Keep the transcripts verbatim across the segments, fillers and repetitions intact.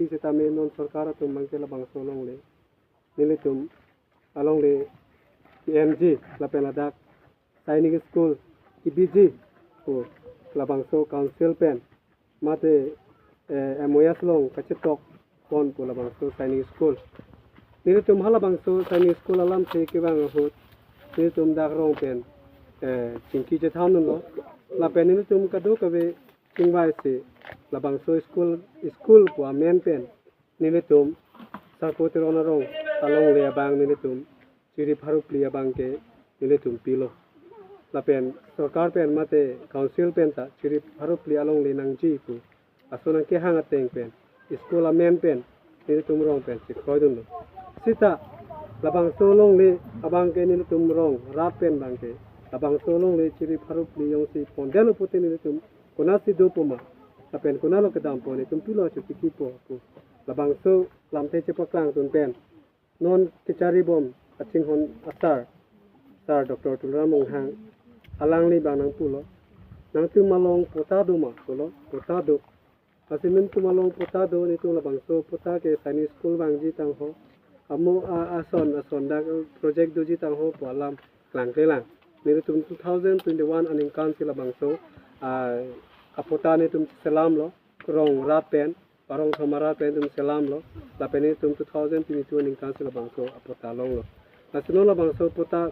Sitame non sorkar atum abangke labangso alongle nelitum alongle P M G lapen ladak Sainik School kebiji pu labangso council pen mate eh, M O S along kachetok pon pu labangso Sainik School. Nelitum halabangso Sainik School alamthe kevang ahut nelitum dak rong pen eh, chingki chethan dunlo. Lapen nelitum kadokave chingvaisi labangso school, school pu amen pen nelitum Sarpo Teron arong alongle abang nelitum chiri pharo phli abangke nelitum pilo. Lapen sorkar pen mate council pen ta chiri pharo phli alongle nangji pu ason nangkehang ateng pen school amen pen nelitum rong pen chekroi dunlo. Sita labangso alongle abangke nelitum rong rat pen abangke labangso alongle chiri pharo phli jongsi pondetlo pute nelitum konatsi dopo ma lapen konatlo kedampo, nelitum pilo chotiki po pu labangso lamthe chepaklangdun pen non kacharibom kachinghon asar, Sir Doctor Tuliram Ronghang, alangli abang nangpulo, nangtum along patta do ma pulo, patta do. Lasi nelitum along patta do, nelitum labangso patta ke Sainik School vangji tangho, amo a- ason ason dak project doji tangho pu alam klangklelang. Nelitum two thousand twenty-one aningkansi labangso a- apatta nelitum selamlo, rong rat pen, parong thom arat pen nelitum selamlo, lapen nelitum two thousand twenty-two aningkansi labangso apatta longlo. Lasi non labangso patta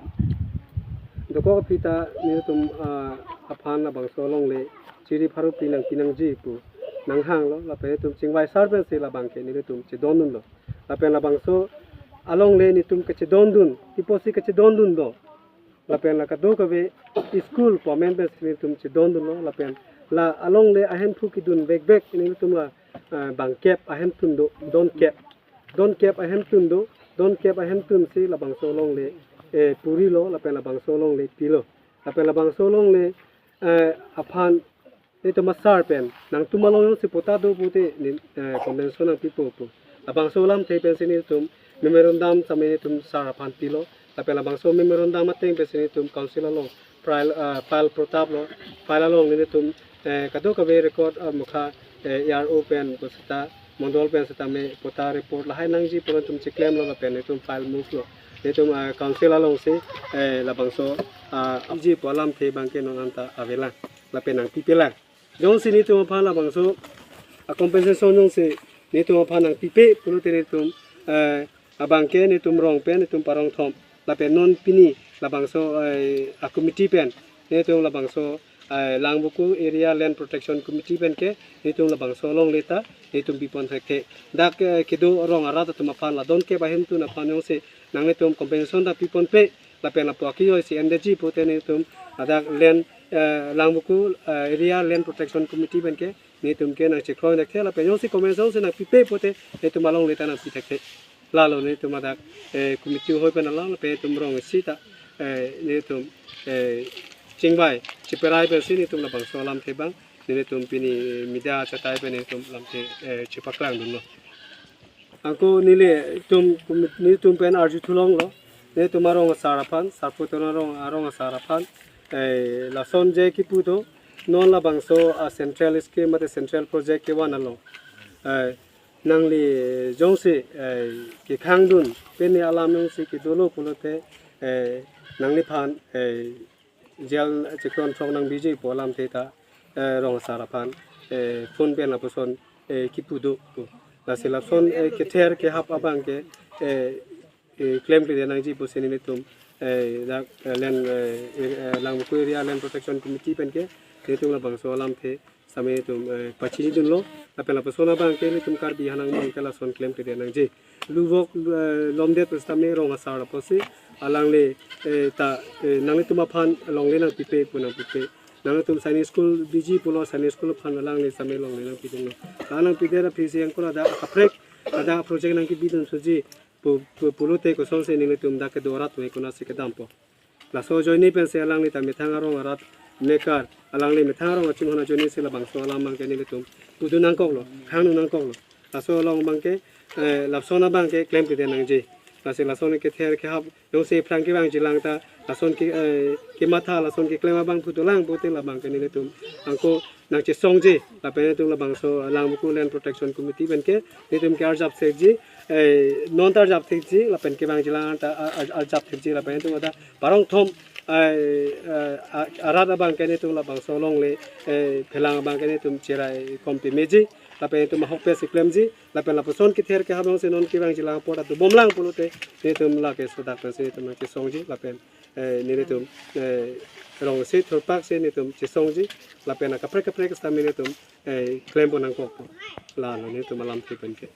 dokok aphi ta nelitum ah, aphan labangso alongle chiri pharo phli nangpi nangji pu nanghanglo, lapen nelitum chingvai sar pensi labangke nelitum chedondunlo. Lapen labangso alongle nelitum kachedondun, iposi kachedondun do. Lapen la kadokave school pu amen pensi nelitum chedondunlo, lapen la alongle ahemphu kedun vekvek nelitum la ah, bangkep ahemtun do, donkep. Donkep ahemtun do, donkep ahemtunsi labangso alongle eh, purilo, lapen labangso alongle pilo. Lapen labangso alongle eh, aphan nelitum asar pen nangtum along jongsi patta do pute ne eh, compensation nangpipo pu. Labangso alamthe pensi nelitum memorandum same nelitum sar aphan pilo. Lapen labangso memorandum ateng pensi nelitum council along file ah, file protaplo, file along nelitum eh, kadokave record ah, mukha eh, A R O pen pu seta mondol pen setame patta report lahai nangji pu nelitum cheklemlo, lapen nelitum file move lo. Nelitum ah, council alongsi eh, labangso ah, ji pu alamthe abangke non anta avelang, lapen nangpipelang. Jongsi nelitum aphan labangso ah, compensation jongsi nelitum aphan nangpipe pulote nelitum eh, abangke nelitum rong pen nelitum parong thom, lapen non pini labangso eh, a committee pen nelitum labangso eh, Langvoku Area Land Protection Committee penke nelitum labangso alongle ta nelitum pipon thekthe. Dak eh, kedo rong arat atum aphan la donkep ahemtun aphan jongsi nanglitum compensation ta piponpe, lapen lapu akijoi si endeji pute nelitum ladak land eh, Langvoku eh, Area Land Protection Committee penke nelitum ke nangchekroi thekthe, lapen jongsi compensation si nangpipe pute nelitum alongle ta nangpi thekthe. Lalo nelitum ladak eh, committee hoi pen alam, lapen nelitum rong isi ta eh, nelitum eh, chingvai cheperai pensi nelitum labangso alamthe abang nelitum pini media achatai pen nelitum lamthe eh, chepaklangdunlo. Anke nelitum, nelitum pen arju thulonglo, nelitum arong asar aphan, Sarpo Teron arong, arong asar aphan eh, lason je kipu do, non labangso ah, central scheme mate central project kevan along eh, nangli jongsi eh, kekhangdun pini alam jongsi kedolo pulote eh, nangliphan eh, jail chikron throk nangbiji pu alamthe ta eh, rong asar aphan eh, phone pen lapuson eh, kipu do pu. Lasi lapuson eh, kether kehap abangke eh, eh, klemkledet nangji pusi nelitum eh, dak eh, land eh, eh, Langvoku Area Land Protection Committee penke nelitum labangso alamthe same nelitum eh, pachinidunlo, lapen lapuson abangke nelitum Karbi hanang abangke lason klemkledet nangji. Luvok eh, lomdet pu setame rong asar apotsi alangli eh, ta eh, nanglitum aphan alongle nangpipe pu nangpipe. Nanglitum Sainik School biji pulo, Sainik School aphan alangli same alongle nangpidunlo. La nangpidet aphisi anke ladak akaprek, ladak project nangkebidun suji pu, pu, pulote kosonsi nelitum dak kedo arat me konatsi kedampo. Laso ajoine pensi alangli ta methang arong arat mekar, alangli methang arong kachinghon ajoine si labangso alam abangke nelitum pudun nangkoklo, khangdun nangkoklo. Laso along abangke eh, lapuson abangke klemkledet nangji. Lasi lason kether kehap jongsi aphrang kevangjilang ta lason ke, eh, kematha lason keklem abang phutulang pute labang ke nelitum anke nangchesongji lapen nelitum labangso Langvoku Land Protection Committee pen ke nelitum ke arjap thekji, eh, non ta arjap thekji lapen kevangjilang ta ar-, ar-, arjap thekji lapen nelitum ada parong thom, eh, eh, a-, arat abang ke nelitum labangso longle, eh, phelang abang ke nelitum cherai kompi meji lapen nelitum ahokpet si klemji lapen lapuson kether kehap jongsi non kevangjilang apot atu bomlang pulote nelitum lake sodak pensi nelitum nangchesongji lapen, eh, nelitum, eh, rong si thurpak si nelitum chesongji lapen akaprek kaprek sitame nelitum, eh, klempo nangkokpo. Lalo nelitum alamthe pen ke.